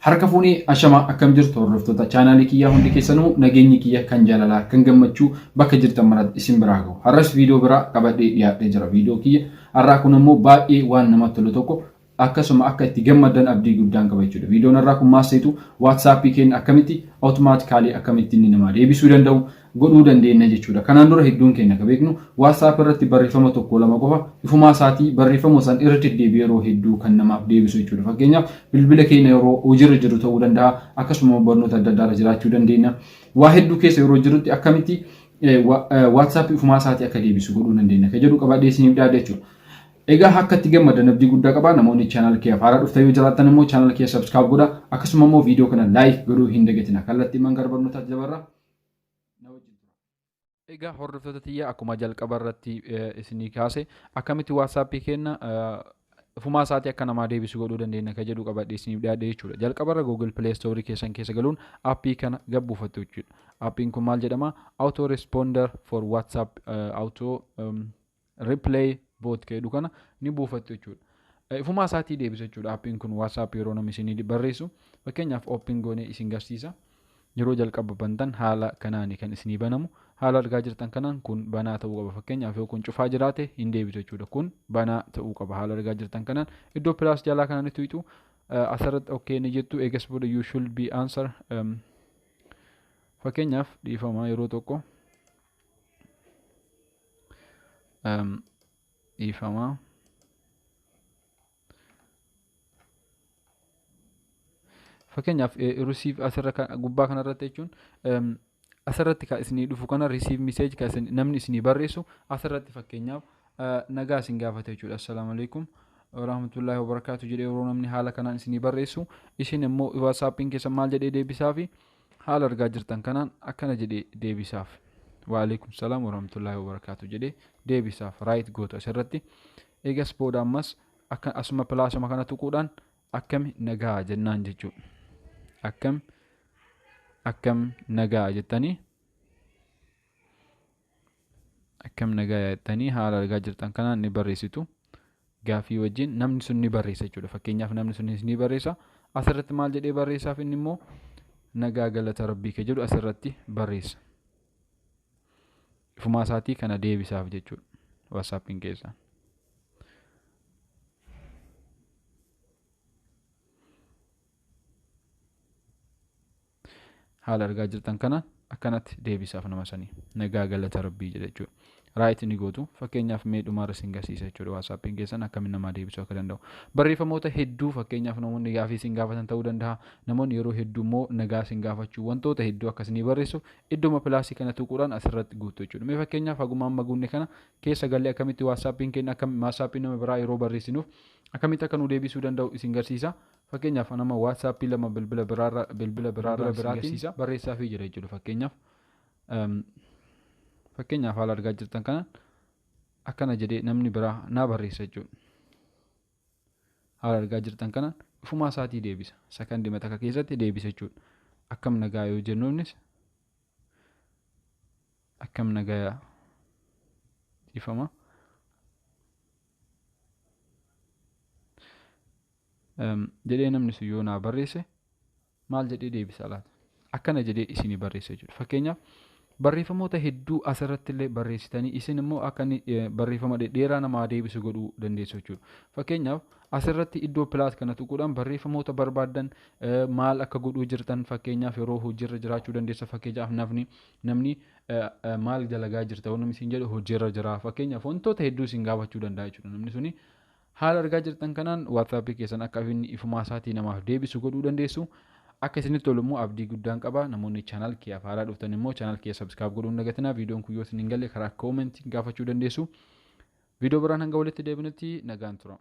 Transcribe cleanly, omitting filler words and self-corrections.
Harka fuunee ashamaa akkam jirtu hordoftoota chaanaalii kiyyaa hundi keessanuu nageenyi kiyya kan jaalalaa kan gammachuu bakka jirtan maratti isin biraa gahu. Har'as viidiyoo biraa qabadhee dhiyaadhee jira. Viidiyoo kiyya har'aa kun ammoo baay'ee waan namatti tolu tokko akkasuma akka itti gammaddan abdii guddaan qaba jechuudha. Viidiyoon har'aa kun maal seetu WhatsApp keenya akkamitti automatically akkamitti inni namaa deebisuu danda'u godhuu dandeenya jechuudha. Kanaan dura hedduun keenya akka beeknu WhatsApp irratti barreeffama tokko lama qofa ifumaa isaatii barreeffama san irra deddeebi'ee yeroo hedduu kan namaaf deebisu jechuudha. Fakkeenyaaf bilbila keenya yeroo hojiirra jiru ta'uu danda'a akkasuma barnoota adda addaa irra jiraachuu dandeenya. Waa hedduu keessa yeroo jirutti akkamitti WhatsApp ifumaa isaatii akka deebisu godhuu dandeenya kan jedhu qabadhee isiniif dhiyaadhe jechuudha. Egaa akka itti gammadan abdii guddaa qaba. Namoonni channel kee haaraa dhuftan yoo jiraattan immoo channel kee subscribe godha. Akkasuma immoo viidiyoo kana like godhuu hin dagatina. Kallattiimaan gara barnootaatti dabarra. Na wajjin tura. Egaa hordoftoota tiyya akkuma jalqaba irratti isinii kaase akkamitti WhatsApp keenya ofumaa isaatii akka namaa deebisu godhuu dandeenya kan jedhu qabadhee isiniif dhiyaadhe jechuudha. Jalqaba irra Google Play Store keessan keessa galuun aappii kana gabbuufattu jechuudha. Aappiin kun maal jedhama? Auto Responder for WhatsApp Auto Replay Bot kan jedhu kana ni buufattu jechuudha. Ifumaa isaatii deebisa jechuudha aappiin kun WhatsApp yeroo namni isinii barreessu. Fakkeenyaaf open goonee isin garsiisa. Yeroo jalqaba bantan haala kanaani kan isinii banamu. Haala argaa jirtan kanaan kun banaa ta'uu qaba. Fakkeenyaaf yoo kun cufaa jiraate hin deebisu jechuudha. Kun banaa ta'uu qaba. Haala argaa jirtan kanaan iddoo plus jalaa kanaan itti tuqxu asirratti okay ni jettu. Eegas booda you should be answer. Fakkeenyaaf dhiifama yeroo tokko dhiifama. Fakkeenyaaf receive asirra gubbaa kanarratti jechuun asirratti kan isinii dhufu kana receive message kan namni isinii barreessu asirratti fakkeenyaaf nagaa isin gaafate jechuudha. Assalaamu alaikum warahmatullahi wabarakaatu jedhee yeroo namni haala kanaan isinii barreessu isin immoo WhatsAppiin keessa maal jedhee deebisaafi haala argaa jirtan kanaan akkana jedhee deebisaaf. Wa alaikum salaam warahmatullahi wabarakaatu jedhee deebisaaf right gootu asirratti. Eegas booda ammas akka asuma pilaasuma kana tuquudhaan akkami nagaa jennaan jechuudha. Akkam nagaa jettanii akkam nagaa jettanii haala argaa jirtan kanaan ni barreessitu. Gaafii wajjin namni sun ni barreessa jechuudha. Fakkeenyaaf namni sun ni barreessa. Asirratti maal jedhee barreessaaf inni immoo nagaa galata rabbii kee jedhu asirratti barreessa. Ifumaa isaatii kana deebisaaf jechuudha. WhatsAppiin keessaa. Haala argaa jirtan kanaan akkanatti deebisaaf nama sanii nagaa galata rabbii jedha jechuudha. Right ni gootu. Fakkeenyaaf mee dhumaarra isin garsiisa jechuudha. WhatsAppiin keessan akkamiin namaa deebisuu akka danda'u. Barreeffamoota hedduu fakkeenyaaf namoonni gaafii isin gaafatan ta'uu danda'a. Namoonni yeroo hedduu immoo nagaa isin gaafachuu wantoota hedduu akka isinii barreessu idduma pilaasii kana tuquudhaan asirratti guutu jechuudha. Mee fakkeenyaaf haguma amma guunne kana keessa gallee akkamitti WhatsAppiin keenya akkam WhatsAppiin nama biraa yeroo barreessinuuf akkamitti akka nu deebisuu danda'u isin garsiisa. Fakkeenyaaf nama WhatsAppii lama bilbila biraarra bilbila biraarra biraatiin barreessaafii jira jechuudha. Fakkeenyaaf haala argaa jirtan kanaan akkana jedhee namni biraa naa barreessa jechuudha. Haala argaa jirtan kanaan ifumaa isaatii deebisa. Sakandii matakka keessatti deebisa jechuudha. Akkam nagaa yoo jennuunis akkam nagaa dhiifama. Jedhee namni sun yoo naa barreesse maal jedhee deebisa laata? Akkana jedhee isinii barreessa jechuudha. Fakkeenyaaf barreeffamoota hedduu asirratti illee barreessitanii isin immoo akka inni barreeffama dhedheeraa namaa deebisu godhuu dandeessu jechuudha. Fakkeenyaaf asirratti iddoo pilaas kana tuquudhaan barreeffamoota barbaaddan maal akka godhuu jirtan fakkeenyaaf yeroo hojiirra jiraachuu dandeessa. Fakkeenyaaf namni maal dalagaa jirta namni isin jedhu hojiirra jira. Fakkeenyaaf wantoota hedduu isin gaafachuu danda'a jechuudha. Namni suni haala argaa jirtan kanaan WhatsApp keessan akka inni ifumaa isaatii namaaf deebisu godhuu dandeessu. Akka isinitti tolu immoo abdii guddaan qaba. Namoonni channel kee haaraa dhuftan immoo channel kee subscribe godhuu hin dagatinaa. Viidiyoon kun yoo isin hin galle karaa comment gaafachuu dandeessu. Viidiyoo biraan hanga walitti deebinutti nagaan tura.